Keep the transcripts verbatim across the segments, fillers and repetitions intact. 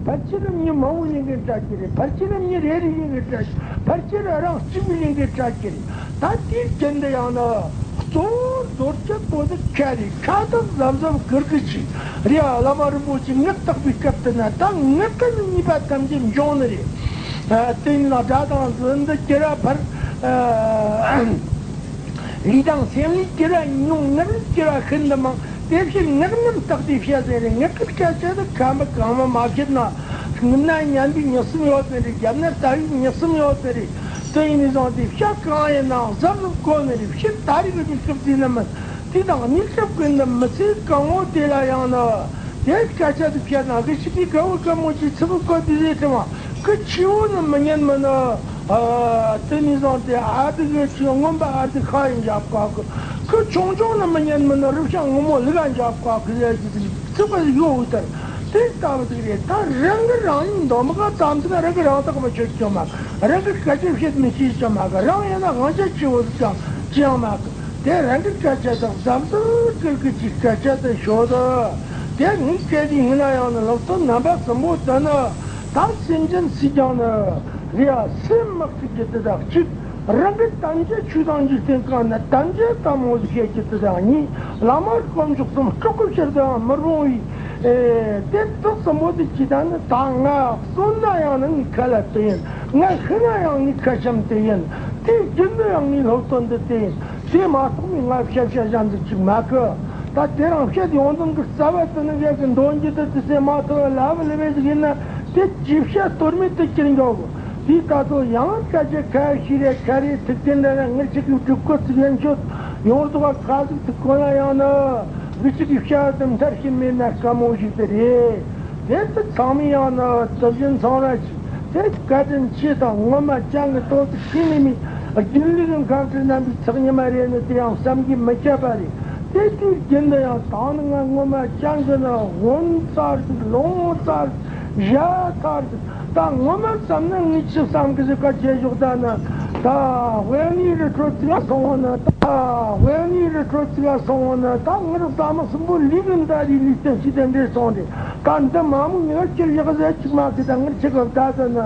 ཕལ་ཆེར་མི་མང་པོ་ཡིན་མཁན་འདྲ་གི་རེད། ཕལ་ཆེར་མི་རེ་རེ་ཡིན་མཁན་འདྲ་གི། ཕལ་ཆེར་རང་གཅིག་པུ་ཡིན་མཁན་འདྲ་གི་རེད། ད་དེའི་རྐྱེན་དུ་ཡང་ན་གཙོ་བོ་རྡོ་རྗེ་པོ་ཏི་ཁ་རེད། ཁ་དོག་གཟབ་གཟབ་གིར་གི་ཅིག་རེད། ཨ། བླ་མ་རིན་པོ་ཆེ་ངག་བཏགས་པའི་སྐབས་དུ་ན་ད་ངག་གི་ནི་ཉེས་པ་ཐམས་ཅད་འབྱུང་ནི་རེད། ཨ། དེ་ནི་ལ་དགྲ་དང་འཛིན་འདི་ཀྱི་ར་བར། ཨ། ལུས་དང་སེམས་ལས་སྐྱེ་བ་ཉུང་། ངག་ལས་སྐྱེ་བ་ཤིན་ཏུ་མང་། དེ་ཕྱིར་ངག་རྣམས་བརྟགས་ཏེ་བཤད་ཟེར་རེད། ངག་གི་སྐད་ཆ་དེ་ཁམས་པ་གང་མ་མ་བཤད་ན། སྔུན་ན་ཉན་པའི་མྱི་གསུམ་ཡོད་ཟེར་རེད། རྒྱབ་ན་ལྟ་བའི་མྱི་གསུམ་ཡོད་ཟེར་རེད། དེ་ཡིན་ནི་བཟུང་སྟེ་བཤད་གང་ཡིན་ནའང་གཟབ་གཟབ་དགོས་ནི་རེད། ཕྱིར་ད་རེས་ཀྱི་དུས་སྐབས་འདི་ནི་མིན། དེ་དང་གནས་སྐབས་ཀྱི་འདི་མི་ཚེ་གང་བོ་དེ་ལ་ཡང་ནི་དེ་སྐད་ཆ་དེ་བཤད་ན་གི་ཞིག་གི་དགའ་བོ་དགའ་མོ་ཅིག་ཚིག་གི་བཀོད་དེ་རེད་དྲི་བ། ཁོ་ཆེ་བོ་ནི་མི་ཉན་མི་ནི། ཨ། དེ་ནས་བཟུང་སྟེ་ཨ་དེ་གི་ཆུ་སྔོན་པ་ཨ་དེ་ཁ་ཡི་འཇབ་ཀ་གི། ཁོ་ཆུང་ཆུང་ནི་མི་ཉན་མི་ནི་རུབ་ཤ་སྔོན་མོ་ལུག་ག་འཇབ་ཀ་གི་ཟེར་གྱི་ཚིག་པ་ཡོད་ལྟར། དེ་ལྟ་བུ་ཟིག་རེད། ད་རང་གི་རང་ཉིད་འདོམ་ག་ཙམ་ཟིག་རང་གི་རང་རྟགས་མི་ཆོད་ཀྱང་མ་གི། རང་གི་སྐད་ཆ་བཤད་མི་ཤེས་ཀྱང་མ་གི། རང་ཡིན་ན་དབང་ཆ་ཆེ་བོ་ཟིག་ཀྱང་ཅི་ཡང་མ་གི། དེ་རང་གི་སྐད་ཆ་དག་གཟབ་གཟབ་གིར་གི་ཅིག་སྐད་ཆ་དེ་ཤོད་དོ། དེ་ངས་བཤད་དེ་ཡིན་ན་ཡང་ནི་ལོག་ཐོག་རྣམ་པ་གསུམ་པོ་དེ་ནི་ད་སེམས་ཅན་སྲིད་ཀྱང་ནི། རེད་ཡ། སེམས་མི་གཅིག་གི་དེ་དག་གཅིག་རང་གི་དམ་བཅའ་ཆོས་དང་འཇིག་རྟེན་གང་ན་དམ་བཅའ་དམ་མོ་ཟིག་བཤད་ཀྱི་དེ་དག་གཉིས། བླ་མ་དཀོན་མཆོག་གསུམ་སྲོག་གི་ཕྱིར་དུའང་མི་རུང་བའི། ཨེ། དེ་དག་གསུམ་པོ་དེ་གཅིག་ད་ནི་ད་ང་གསོན་ན་ཡང་ནི་ངའི་ཁ་ལ་དེ་ཡིན། ང་ཤི་ན་ཡང་ངའི་ཁ་ཆེམས་དེ་ཡིན། དེའི་རྒྱུན་དུ་ཡང་ངའི་སློབ་སྟོན་འདི་དེ་ཡིན། དེ་མ་གཏོགས་ནི་ང་བཤད་བཤད་གཞན་དུ་ཅིག་མ་གི། ད་དེ་རང་བཤད་ཡོང་དོན་གྱི་རྩ་བ་དེ་ནི་ངས་ཀྱི་འདོན་རྒྱུ་དེ་དེ་སེམས་མ་ཐོ་བའི་ལབ་ལེ་བའི་ཞིག་ཡིན་ན་དེ་ཅི་བཤད་གཏོར་མེད་དུ་གྱུར་འགྱོ་གི། དེའི་ད་དུ་ཡང་སྐད་ཆ་ཁ་ཤས་རེ་ཁ་རེ་ཐུག་དེ་འདྲ་ར་ངར་ཅིག་གི་སྒྲུབ་སྐོར་ཚིག་ཡན་ཆོད་ཡོང་དུ་བ་ཁ་ཟིག་ཐུག་གོ་ན་ཡང་ན་ངར་ཅིག་གི་བཤད་དེ་མཐར་ཕྱིན་མེད་ན་དཀའ་མོ་ཞིག་དེ་རེད། དེ་ཚོ་ཚང་མ་ཡང་ན་དེ་བཞིན་ཚང་ར་ཅིག་དེ་བཀའ་དྲིན་ཆེ་དང་ངོ་མ་ཅང་གི་ཏོག་ཙམ་ཤེས་ནི་མེད། རྒྱུན་ལས་ཀྱི་འགན་འཁྲི་རྣམ་པའི་ཚེགས་ཉི་མ་རེ་ནི་དེ་ཡང་བསམ་གྱིས་མི་ཁྱབ་པ་རེད། དེ་དུས་རྒྱུན་དུ་ཡང་དང་ནི་ང་ངོ་མ་ཅང་གི་ནི་འོན་ཚར་ཟིག་ལོང་ཚར་ཟིག་ཞ་ཚར་ཟིག་ད་ངོ་མ་བསམ་ན་ངས་ཅི་བསམ་གི་ཟིག་ག་བྱེད་ཞོག་ད་ནི་ད་དབེན་གནས་རི་ཁྲོད་ཅིག་ལ་སོང་བ་ནི་ད་དབེན་གནས་རི་ཁྲོད་ཅིག་ལ་སོང་བ་ནི་ད་ངར་བསམ་མི་སྲིན་པོ་ལུས་ཀྱི་འདའ་རི་ལུས་རྟེན་ཞིག་དེ་འདྲས་སོང་རེད། ད་འདི་མ་མོ་ཉག་ཁྱེར་ཡག་ཟེར་གཅིག་མ་གི་ད་ངར་ཆེ་ག་ད་ད་ན་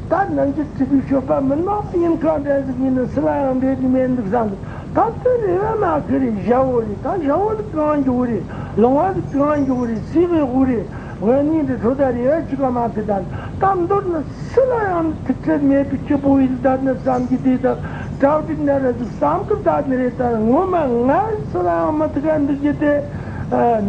ད་ནང་གི་ཁྲི་པའི་ཤོད་པ་མིན་ནོ་ཡིན་གང་འདྲ་ཟིག་ཡིན་ནི་སི་ལ་ཡང་འདྲེ་དི་མེད་འདུག་བསམ་གི། ད་དེ་རེ་བ་མ་གི་རེད། ཞ་བོ་རེད། ད་ཞ་བོ་དེ་གང་འཇུག་རེད། ལོང་བ་དེ་གང་འཇུག་རེད། སི་གི་ཧུ་རེད། དབེན་གནས་དེ་ཁྲོ་ད་རེ་བ་གཅིག་ག་མ་གི་ད་ད་མདོར་ན་སུ་ལ་ཡང་ཐུག་ཚད་མེད་པའི་སྐྱིད་པོ་ཡིན་ད་ནི་བསམ་གི་དེ་ད་གྲ་སྒྲིག་ན་ར་ཟིག་བསམ་གི་ད་ནི་རེད། ད་ངོ་མ་ང་སུ་ལ་ཡང་མི་ཐུག་ག་འདུག་གི་དེ།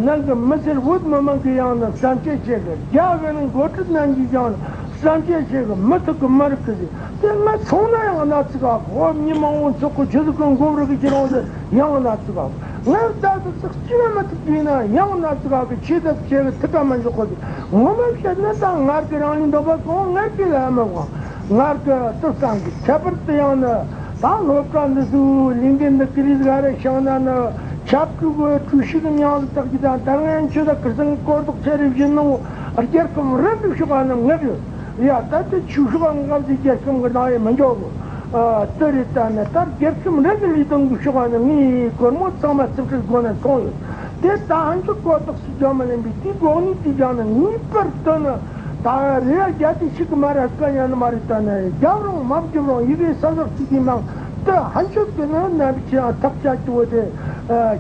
ནང་གི་མི་སེར་བོད་མི་མང་གི་ཡང་ན་བསམ་ཤེས་བྱེད་གི། རྒྱ་གི་ནི་འགོ་ཁྲིད་རྣམས་ཀྱིས་ཀྱང་ན་བསམ་ཤེས་བྱེད་གི། མི་ཐུག་གི་མི་རིག་གི་ཟེར་དེ་ང་སོང་ན་ཡང་ན་ཚིག་ག་གོ་མི་མང་བོ་ཚོགས་གི་ཆུ་ཟིག་གི་འགོ་རིག་གི་ཁྱེད་རང་ཟེར་ཡང་ན་ཚིག་ག་ང་ད་དུ་ཚིག་གཅིག་ལ་མི་ཐུག་གི་ཡིན་ན་ཡང་ན་ཚིག་ག་གི་ཆེ་ཐབས་བྱེད་གི་ཐུག་ག་མི་འཇོག་གི་ཟེར། ངོ་མ་བཤད་ན་ད་ངར་གི་རང་ལུས་འདོད་པ་གང་ངར་གི་ལ་མི་དབང་། ངར་གི་དུ་བསམ་གི། ཁྱད་པར་དུ་ཡང་ན། ད་སློབ་གྲྭ་འདི་ཚོའི་ལས་འགན་འདི་ཀི་རིས་ག་རེ་བྱུང་ན་ནི་ཆབ་ཀྱི་གི་ཀྲུའུ་ཞི་གི་མྱིང་ལ་བཏགས་ཀྱི་དང་ད་ངན་ཆོས་དང་ཁིར་སང་གི་གོ་རྟོགས་ཆེ་རེ་བཞིན་ནོ། རྒྱལ་ཁམས་རང་གི་ཕྱོགས་ནི་ངག་ཡོད། ཡ་ད་ལྟ་ཆོས་ཕྱོགས་ངག་ཟིག་རྒྱལ་ཁམས་གི་ནང་ཡང་མི་འཇོག་གི། ཨ་དེ་རེད། ད་ནི་ད་རྒྱལ་ཁམས་རང་གི་ལས་དོན་གི་ཕྱོགས་ནི་ངའི་སྒོར་མོ་ཚང་མ་རྩིས་སྤྲོད་སྒོ་ནས་སོང་ཡོད། དེ་ད་ཧན་ཆོས་གོ་རྟོགས་སུ་འཇོག་མ་ལེན་པའི་དེའི་གོ་གནས་དེ་ཀྱང་ནི་ངེས་པར་དུ་ནི། ད་རེ་བ་རྒྱ་དེ་ཞིག་གི་མ་ར་དཀའ་ཉན་མ་རེད། ད་ནི་རྒྱབ་རུང་མ་བརྒྱབ་རུང་ཡི་གེ་ས་ཟག་ཅིག་གི་ནང་དུ་ཧན་ཆོད་ཀྱི་ནང་ན་བྱེད་ཡང་ཐབས་ཆག་གི་བོ་དེ་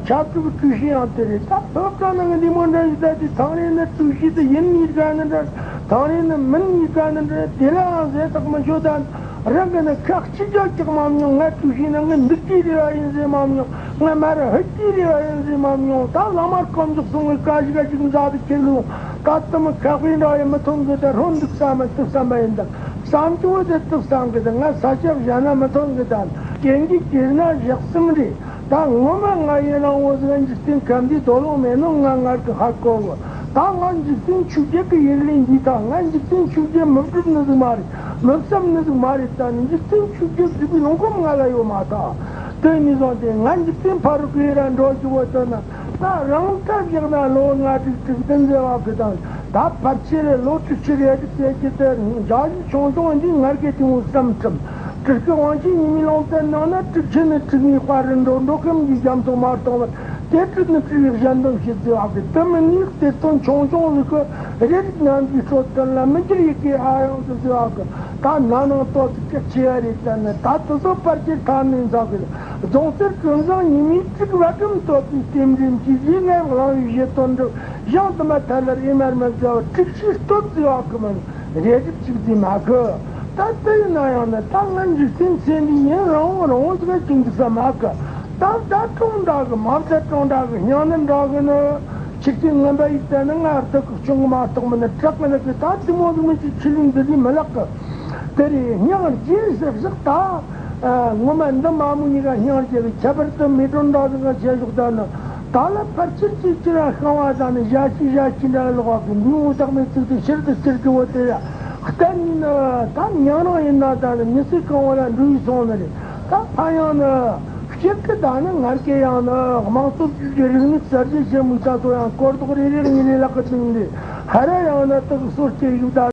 ཆབ་ཀྱི་ཀྲུའུ་ཞི་ཡང་དེ་རེད། ད་བོད་ག་ནང་གི་འདི་མོ་འདྲ་ཞིག་ད་དེ་ཐང་རེ་ནི་ཀྲུའུ་ཞི་དེ་ཡིན་ནི་ག་ནི་འདྲ། ཐང་རེ་ནི་མིན་ནི་ག་ནི་འདྲ། དེ་ལའང་ཟེར་ཐག་མི་ཆོད་ད། རང་གི་ནི་ཁག་གཅིག་ཀྱང་བཀྱག་མ་མྱོང་། ང་ཀྲུའུ་ཞི་ནང་གི་འདུག་གི་རེ་བ་ཡིན་ཟེར་མ་མྱོང་། ང་མ་ར་ཧུད་ཀྱི་རེ་བ་ཡིན་ཟེར་མ་མྱོང་། ད་བླ་མ་དཀོན་མཆོག་གསུམ་གི་བཀའ་བཞི་ག་ཅིག་མཛད་དུ་ཁྱེར་ལུང་། ད་དུ་མི་ཁག་པའི་འདྲ་ཡི་མི་ཐོན་གི། ད་རོ་འདུག་བསམ་མི་ཐུབ་བསམ་པ་ཡིན། ད་བསམ་གྱི་བོ་དེ་ཐུབ་བསམ་གི། ད་ང་ས་ཆ་གཞན་ན་མི་ཐོན་གི། ད་རྐྱེན་གྱིས་གྱུར་ན་ཞག་གསུམ་རེད། ད་ངོ་མ་ང་ཡིན་རང་བོ་ཟིག་འཇིག་རྟེན་ཁམས་འདིའི་དོ་ལོང་མེད་ནོ་ང་ངར་གི་ཧ་གོ་གི། ད་ང་འཇིག་རྟེན་ཆོས་བརྒྱད་ཀྱི་ཡུལ་ལས་འདས་ཐལ། ང་འཇིག་རྟེན་ཆོས་བརྒྱད་མི་སྒྲུབ་ནི་ཟིག་མ་རེད། མི་བསམ་ནི་ཟིག་མ་རེད། ད་ནི་འཇིག་རྟེན་ཆོས་བརྒྱད་སྒྲུབ་པའི་ལོང་ཁོམ་ང་ལ་ཡོད་མ་ཐག་དེ་ནས་བཟུང་སྟེ་ང་འཇིག་རྟེན་ཕ་རོལ་གི་ཡུལ་ར་འགྲོ་རྒྱུ་བོ་དོན་ན། ད་རང་ཐབས་བཞག་ན་ལོ་ལྔ་དྲུག་དྲུག་བདུན་ཟེར་བ་གི་དང་། ད་ཕལ་ཆེར་ལོ་དྲུག་ཅུ་རེ་དྲུག་ཟེར་གྱི་དེ་འཇའ་ཡི་ཆུང་ཆུང་འདི་ངར་གི་དེ་འུ་བསམ་ཁྲིམས། སྤྲུལ་སྐུ་དབང་ཆེན་ཉི་མའི་ལུང་བསྟན་ནང་ན་དྲུག་ཅུ་ནི་དྲུག་ནི་དཔའ་རུ་འགྲོ། འགྲོ་ཁམས་ཀྱི་རྒྱ་མཚོ་མ་གཏོང་བར། དེ་དྲུག་ནི་དྲུག་གཞན་དོན་ཞིག་ཟེར་བ་གི་དེ་མིན་ནི་གཏེར་སྟོན་ཆུང་ཆུང་ཟིག་གི་རེ་རིགས་ཉམས་ཀྱི་སྲོལ་དོན་ལ་མི་འགྱུར་ཡི་གེ་ཨ་ཡོང་དུ་ཟེར་བ་གི་ད་ན་ནང་ལྟོ་ཚིག་གི་ཆེ་བ་རེད་ད་ནི་ད་དུ་སོ་པར་གྱི་ཐ་ནི་འཛག་གི་རྫོང་གསར་ཀུན་བཟང་ཉི་མའི་དྲུག་བ་གྲུམ་སྟོད་པའི་རྟེན་འབྲེལ་གྱི་ཡིད་ངན་གླང་བའི་བཞེད་དོན་འགྲུབ་ཡང་དུ་མ་ཐལ་ལར་ཨེ་མར་མི་མཛའ་བ་དྲུག་ཤུའི་སྟོད་ཟེར་བ་གི་མིན། རེ་རིགས་གཅིག་ཟིན་མ་གི། ད་དེ་ཡིན་ན་ཡང་ནི་ད་ང་འཇིག་རྟེན་ཚེ་འདིའི་ཉིན་རིང་བོ་རིང་བོ་ཟིག་ག་ཅིག་འདུག་ས་མ་གི། ད་ད་གྲོང་འདྲ་གི་མ་བྱ་གྲོང་འདྲ་གི་སྙིང་ནི་འདྲ་གི་ནི། ཆིག་སྟེང་ངན་པ་ཡིས་བལྟས་ན་ང་སྡུག་གི་བྱུང་གི་མ་གཏོགས་མིན་ནི་དྲག་གི་ནི་གི། ད་དེ་མོ་ཟིག་མི་ཅིག་ཆི་ལིང་འདི་ལི་མི་ལག་གི། དེ་རེད་སྙིང་རྗེ་ཟེར་ཟེར་ད། ངོ་མ་འདི་མ་མོ་གཉིས་ཀ་སྙིང་རྗེ་གི། ཁྱད་པར་དུ་མེ་དྲོན་འདྲ་ཟིག་ག་བྱེད་ཞོག་ད་ནི། ད་ལ་ཕར་ཕྱིར་གཅིག་གཅིག་ར་ཤང་བ་དང་ནི་ཞ་ཅི་ཞ་ཅི་འདྲ་ལོག་གི་འདུས་འོ་བདག་མེད་ཚིག་དེ་ཕྱིར་དུ་ཕྱིར་གི་འོ་དེ་ཡ། གཏན་ནི་ད་ཉང་རང་ཡིན་ན་ད་ནི་མི་ཚེ་གང་བོ་ལ་འགྲོ་ཡི་སོང་ནི་རེད། ད་ཕ་ཡང་ནི་སྤྱིར་གི་ད་ནི་ངར་སྐད་ཡང་ནི་དམངས་གཙོ་བཅོས་བསྒྱུར་རིག་གནས་གསར་བརྗེ་ཆེན་མོའི་ད་ཚོ་ཡང་སྐོར་ཐོག་རེ་རེར་ངེས་ལེ་ལག་གི་བཏིང་ནི་རེད། ཧ་ར་ཡང་ནི་དག་སོ་སྐྱེ་ཡུག་ད་